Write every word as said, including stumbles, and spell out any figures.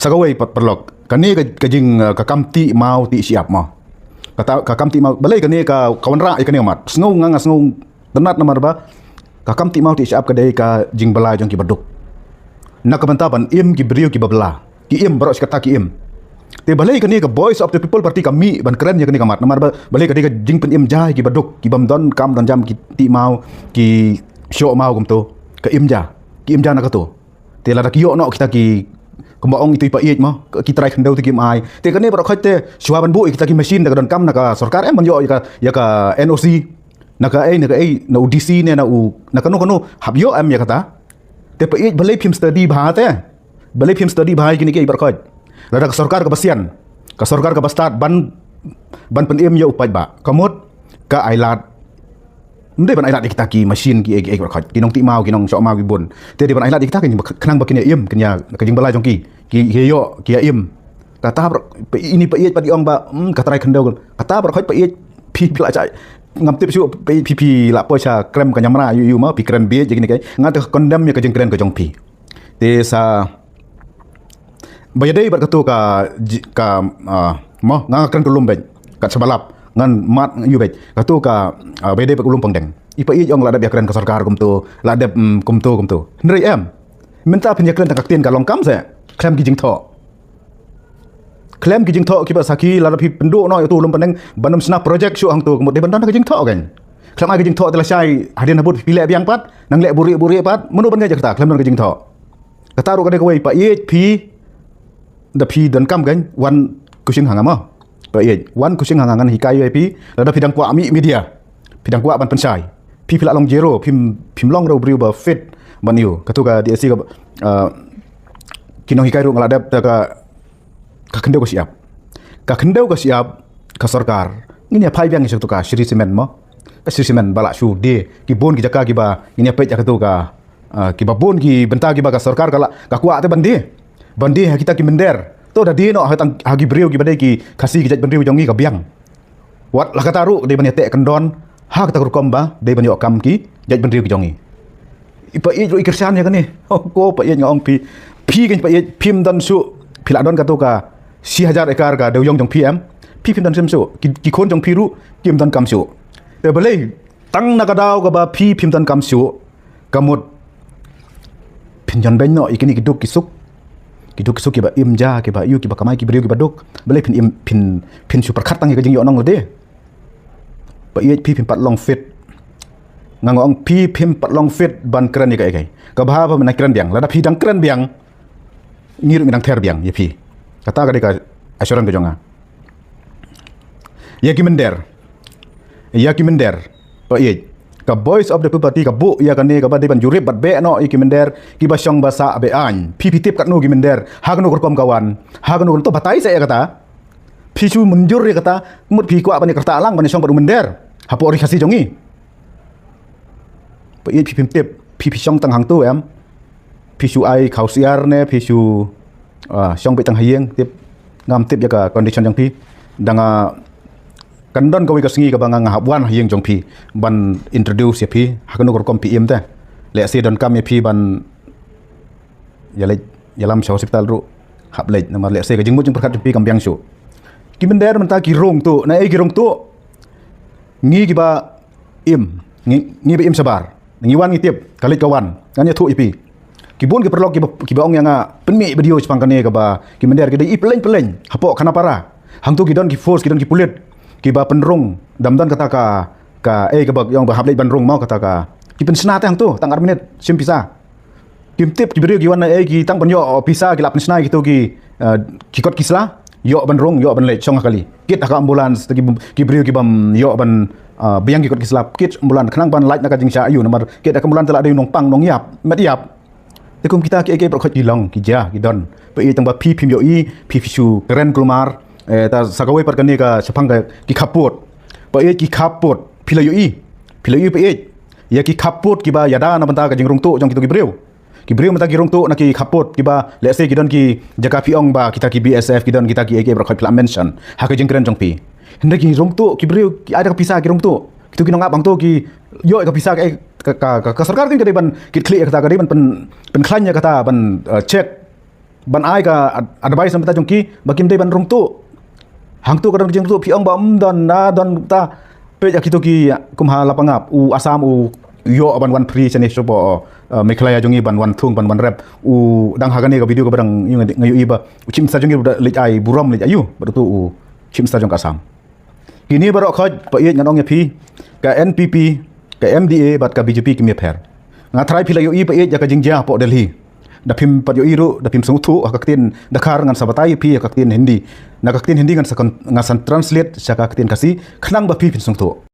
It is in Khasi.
Sa kawei pat paralok. Kane ka, ka jing, uh, ka kam tih maw tih shyiap mo. Kata ka kam tih maw, balei kane ka, ka wanrah ïa kane ka mat. Sngew nga, nga sngew tynnat namar ba ka kam tih maw tih shyiap ka dei ka jingbylla jong ki baduk. Na ka bynta ban im ki briew kiba bylla. Ki im, baroh shi katta ki im. Te balei kane ka Voice of the People Party ka mih ban kren ïa kane ka mat. Namar ba, balei ka dei ka jingpynim ja ïa ki baduk, ki bym don kam don jam, ki tih maw, ki shoh maw kumto. Ka im ja. Ki im ja na kato. Te lada ki ïoh noh kita ki, kumba ong ito i paid mo, ki trai khyndew te kim ai. Te kane baroh khoit te, shuwa ban buh ïa kita ki machine da ka donkam na ka sorkar em ban ïoh ïa ka, ïa ka N O C. Na kaei, na kaei, na u D C ne, na u, na kano kano, hap ïoh em ïa kata. Te paid, balei phim study bha te. Balei phim study bha ïa kine kiei baroh khoit. Lada ka sorkar kaba sian, ka sorkar kaba stad ban, ban pynim ïa u paidbah. Ka mut, ka ailad. Ym dei ban ailad ïa kita ki machine kiei kiei baroh khoit. Ki nongtih maw, ki nongshoh maw, ki bun. Te dei ban ailad ïa kita ki, khnang ba kin ïa im, kin ïa, ka jingbylla jong ki. Ki, ki ïoh, ki ïa im. Kata baroh, pa, ini paid pat i ong ba, hmm, ka trai khyndew. Kata baroh khoit paid, phi, phi la shai. Ngam tip shuh, paid, phi, phi la poi sha krem ka nyamra, ïoh, ïoh maw, phi kren bieit ïa kine kiei. Nga te condemn ïa ka jingkren ka jong phi. Te sa, ba ïadei bad kato ka, ji-, ka, ah, mo, nga, nga kren ka lum beit. Kat shaba lap, ngan mad ïa u beit. Kato ka, ah, ba ïadei bad ka lum pangdeng. I paid i ong la dep ïa kren ka sorkar kumto, la dep, mm, kumto, kumto. Hynrei em. Mynta phin ïa kren tang ka ktien ka long kam se. Khlem ki jingthoh. Khlem ki jingthoh kiba sakhi, lada phi pynduh noh ïa uto u lum pangdeng, ban ym shna project shuh hangto, ka mut dei ban don ka jingthoh kan. Khlem ai ka jingthoh te lashai, hadien habud phi leh biang pat, nang leh buhrieh buhrieh pat, mano ban ngeit ïa kata, khlem don ka jingthoh. Kata ruh ka dei kawei, paid phi, da phi donkam kan, wan coaching ha nga mo. Paid, wan coaching ha nga, ngan hikai ïa phi, lada phi dang kwah mih media. Phi dang kwah ban pynshai. Phi, phi la long zero, phim, phim long ruh u briew ba fit ban ïoh. Kato ka D S C ka, ah, ki nonghikai ruh nga la dep da ka, ka khyndew ka shyiap. Ka khyndew ka shyiap, ka sorkar. Ngin ïa phai biang ïa kato ka Shree Cement mo. Ka Shree Cement ba la shu die, ki bun ki jaka kiba, ngin ïa peit ïa kato ka, ah, kiba bun ki bynta kiba ka sorkar ka la, ka kwah te ban die. Ban die ha kita ki mynder. To da die noh ha tang, ha ki briew kiba dei ki Khasi ki jaitbynriew jong ngi ka biang. Wat la kata ruh dei ban ïa teh kyndon, ha kata ka rukom ba, dei ban ïoh kam ki jaitbynriew ki jong ngi. I paid ruh i kyrshan ïa kane. Oh, ko paid nga ong phi. Phi kan paid, phim don shuh, phi la don kato ka, shi hajar ekar ka dewïong jong phi em. Phi phim don shuh. Ki, ki khun jong phi ruh, kim don kam shuh. Te balei, tang na ka daw kaba phi phim don kam shuh. Ka mut. Phin ïoh beiñ noh, ïa kine ki duk ki suk. Ki duk ki suk kiba im ja, kiba ïoh, kiba kamai, ki briew, kiba duk. Balei phin im, phin, phin shu pyrkhat tang ïa ka jingïoh nong lade. Paid phi phim pat long fit. Nga nga ong phi phim pat long fit ban kren ïa kaei kaei. Kaba haba mynta kren biang. Lada phi dang kren biang. Ngi ruh ngi dang ther biang, ïa phi. Kata ka dei ka assurance ka jong nga. Ïa ki mynder. Ïa ki mynder. Paid. Ka Voice of the People Party ka buh ïa kane kaba dei ban jurip bad beh noh ïa ki mynder kiba shong ba sah beh aiñ. Phi phi tip katno ki mynder. Ha kano ka rukom ka wan. Ha kano ka rukom to batai sa ïa kata. Phi shu mynjur ïa kata. Mut phi kwah ban ïa kyrta lang ban ïa shong bad u mynder. Hapoh ri Khasi jong ngi. Paid phi phim tip, phi phi shong tang hangto em. Phi shu ai khaw siar ne, phi shu, ah, shong beit tang ha ïing, tip. Ngam tip ïa ka condition jong phi. Dang, ah, kan don kawei ka sngi kaba nga nga hap wan ha ïing jong phi. Ban introduce ïa phi, ha kano ka rukom phi im te. Lehse donkam ïa phi ban ïa leit, ïalam sha hospital ruh. Hap leit, namar lehse ka jingmut jingpyrkhat jong phi kam biang shuh. Ki mynder mynta ki rung tuh, naei ki rung tuh. Ngi kiba im, ngi, ngi ba im shabar. Ngi wan ngi tip, ka leit ka wan. Ngan ïathuh ïa phi. Ki bun ki paralok kiba, kiba ong ïa nga, pynmih video shaphang kane kaba, ki mynder ki dei i pyllein pyllein, hapoh Khanapara. Hangto ki don ki force, ki don ki pulit, kiba pynrung, dam don kata ka, ka, eh, kaba ong ba hap leit ban rung mo kata ka. Ki pynshna te hangto, tang ar minit, shim pisa. Kim tip ki briew ki wan na ei ki tang ban ïoh pisa ki la pynshna kito ki, eh, ki kot ki sla, ïoh ban rung, ïoh ban leit shong ha kali. Kit ha ka ambulance, ki, ki briew ki bym ïoh ban, eh, biang ki kot ki sla, kit ambulance, khnang ban lait na ka jingshah aiu, namar kit ha ka ambulance te la dei nongpang, nongïap, met ïap. Te kum kita ki, ki baroh khoit ki long, ki jia, ki don. Paid tang ba phi phim ïohi, phi phi shu kren kulmar, eh, ta sa kawei pat kane ka shaphang ka ki khappud. Paid ki khappud, phi la ïohi, phi la ïohi paid. Ïa ki khappud kiba ïada na bynta ka jingrung tuh jong kito ki briew. Ki briew mynta ki rung tuh na ki khappud kiba, let's say, ki don ki jaka phi ong ba kita ki B S F, ki don kita ki A K baroh khoit phi la mention ha ka jingkren jong phi. Hynrei ki rung tuh, ki briew ki ai da ka pisa ki rung tuh. Kito ki nongap hangto ki ïoh ka pisa ka, ka, ka, ka, ka sorkar kan ka dei ban kit khlieh ïa kata, ka dei ban pyn, pynkhlaiñ ïa kata, ban, eh, check. ban ai ka ad- advice na bynta jong ki ba kim dei ban rung tuh. Hangtu ka don ka jingrung tuh, phi ong ba ym don, na don ta. Peit ïa kito ki kum ha Lapangap, u Assam u ïoh ban wan free shane shapoh, uh, Meghalaya jong ngi ban wan thung, ban wan rep. U dang ha kane ka video kaba dang ïoh nga ïohi ba u Chief Minister jong ngi u da leit ai burom, leit aïu bad utu u Chief Minister jong ka Assam. Kine baroh khoit, peit, ngan ong ïa phi, ka N P P, ka M D A bad ka B J P kim ïapher. Nga tharai phi la ïohi, peit, ïa ka jingjia hapoh Delhi. Da phim pat ïohi ruh, da phim sngewthuh ha ka ktien Dkhar, ngan sa batai ïa phi ha ka ktien Hindi. Na ka ktien Hindi ngan sa kon- ngan sa translate sha ka ktien Khasi, khnang ba phi phin sngewthuh.